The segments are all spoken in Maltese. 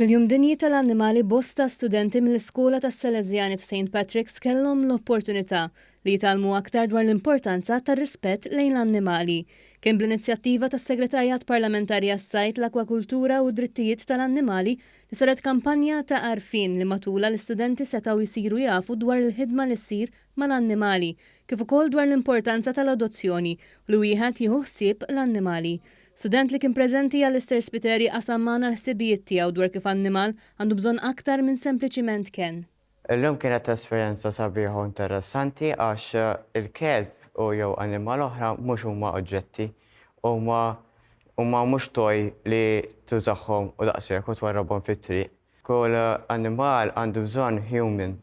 Fil-Jum Dinji tal-Annimali bosta studenti mill-Iskola tas-Salesjani ta' St Patrick's kellhom l-opportunità li jitgħallmu aktar dwar l-importanza tar-rispett lejn l-annimali. Kien bl-inizjattiva tas-Segretarjat Parlamentari għas-Sajd, l-Akwakultura u d-Drittijiet tal-Annimali li saret kampanja ta' għarfien li matulha l-istudenti setgħu jsiru jafu dwar il-ħidma li ssir mal-annimali kif ukoll dwar l-importanza tal-adozzjoni u li wieħed jieħu ħsieb l-annimali. Student li kien preżenti Alistair Spiteri qasam magħna l-ħsibijiet tiegħu dwar kif annimal għandu bżonn aktar minn sempliċiment kenn. Illum kienet esperjenza sabiħa u interessanti għax il-kelb u jew annimal oħra mhux huma oġġetti. Huma huma mhux toy li tużahom u daqshekk u twarrabhom fit-triq. Kull annimal għandu bżonn human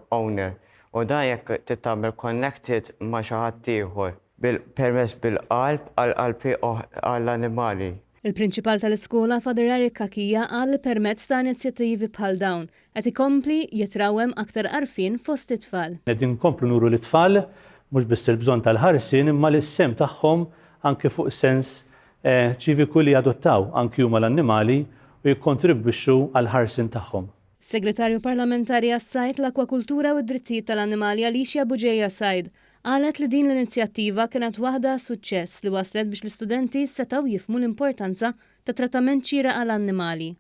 owner u dan jekk trid tagħmel connected ma' xi ħadd ieħor bil-permess bil-qalb għall-qalb għall-annimali. Il-Prinċipal tal-iskola Father Eric Cachia qal li permezz ta' inizjattivi bħal dawn qed ikompli jitrawwem aktar għarfien fost it-tfal. Qegħdin nkomplu nuru lit-tfal mhux biss il-bżonn tal-ħarsien imma li s-sehem tagħhom anke fuq sens ċiviku li jadottaw anki huma l-annimali u jikkontribwixxu għall-ħarsien tagħhom. Is-Segretarju Parlamentari għas-Sajd, l-Akwakultura u d-Drittijiet tal-Annimali Alicia Bugeja Said qalet li din l-inizjattiva kienet waħda suċċess li wasslet biex l-istudenti setgħu jifhmu l-importanza ta' trattament xieraq għal annimali.